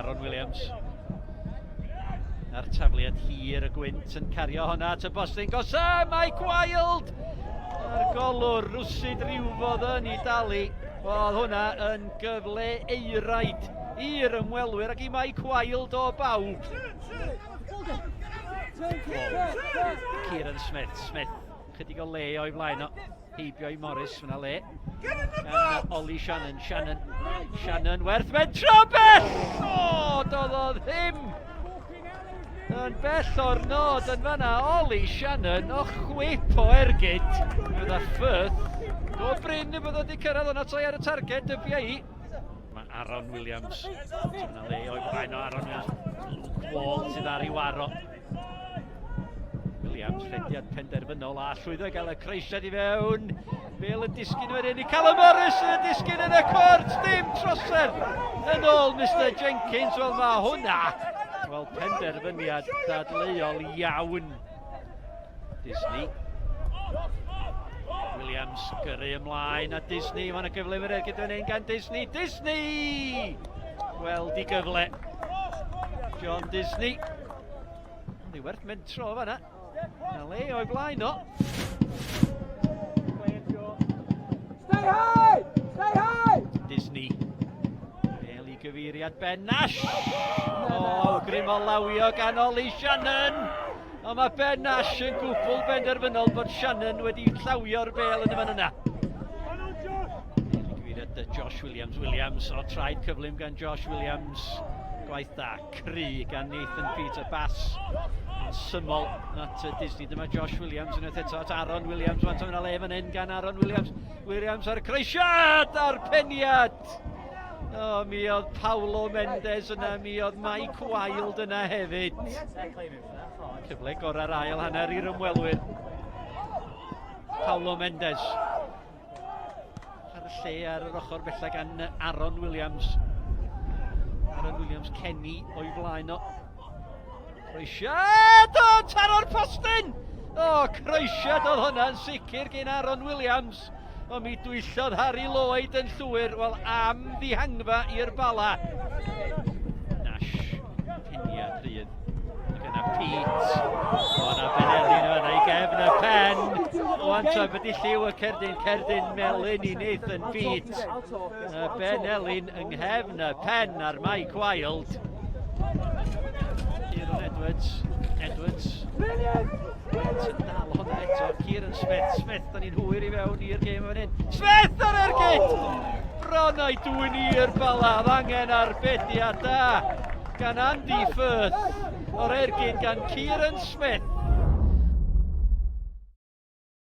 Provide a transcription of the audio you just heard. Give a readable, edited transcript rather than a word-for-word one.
Aaron Williams. A'r tafliad hir y gwynt yn cario hwnna at y bostyn gosa. Mike Wild! A'r golwr rwsyd rywfodd yn ei dalu. Oedd hwnna yn gyfle eiraid i'r ymwelwyr ac i Mike Wild o bawb. Kieran Smith, Smith, chydig o le o'i flaen o. Heibio i Morris, fyna le. Gan Ollie Shannon, Shannon, Shannon, werth mentro bell! O, doedd o ddim yn bell o'r nod yn fanna. Ollie Shannon o chwip o ergyd. Fydda Firth go brin y bydd wedi cyrraedd ond atoi ar y targed, dybia i. Mae Aaron Williams. Dyna le o'i flaen o Aaron Williams. Luke Wall sydd ar ei waro. Williams, rhediad penderfynol a llwyddo i gael y croesiad i fewn. Bale yn disgyn wedyn i Callum Morris yn disgyn yn y cwrt, dim trosedd yn ôl Mr Jenkins. Wel mae hwnna, wel penderfyniad dadleuol iawn. Disney. Williams gyrru ymlaen a Disney, mae'n y gyfle fyr gyda fan hyn gan Disney. Disney! Wel, di gyfle. John Disney. Ond i werth mentro fanna. Na le o'i blaen o. Stay high! Stay high! Disney. Bel i gyfeiriad Ben Nash. O, awgrym o lawio gan Ollie Shannon. Ond mae Ben Nash yn gwbl benderfynol bod Shannon wedi llawio'r bel yn y fan yna. Bel i gyfeiriad Josh Williams. Williams o traed cyflym gan Josh Williams. Gwaith da. Cry gan Nathan Peter Bass yn syml at Disney. Dyma Josh Williams yn eto at Aaron Williams. Wan yna le fan hyn gan Aaron Williams. Williams ar y croesiad a'r peniad. O, mi oedd Paulo Mendes yna, mi oedd Mike Wild yna hefyd. Cyfle gorau'r ail hanner i'r ymwelwyr. Paulo Mendes. Ar y lle ar yr ochr bella gan Aaron Williams. Aaron Williams, Kenny o'i flaen o. Croesiad! O, taro'r postyn! O, croesiad oedd hwnna'n sicr gen Aaron Williams. Ond mi dwyllodd Harry Lloyd yn llwyr, wel, am ddihangfa i'r Bala. Nash, peniad rhydd. Ac yna Pete. O, yna Benelin yna i gefn y pen. O, Anton, beth i lliw y cerdyn? Cerdyn melyn i Nathan Pete. Benelin yng nghefn y pen ar Mike Wild. Kieran Edwards. Edwards. Edwards yn dal hwnna eto. Kieran Smith. Smith, da ni'n hwyr i fewn i'r gêm fan hyn. Smith ar ergyd! Bron o'i dwyn i'r Bala. Angen arbediad da gan Andy Firth o'r ergyd gan Kieran Smith.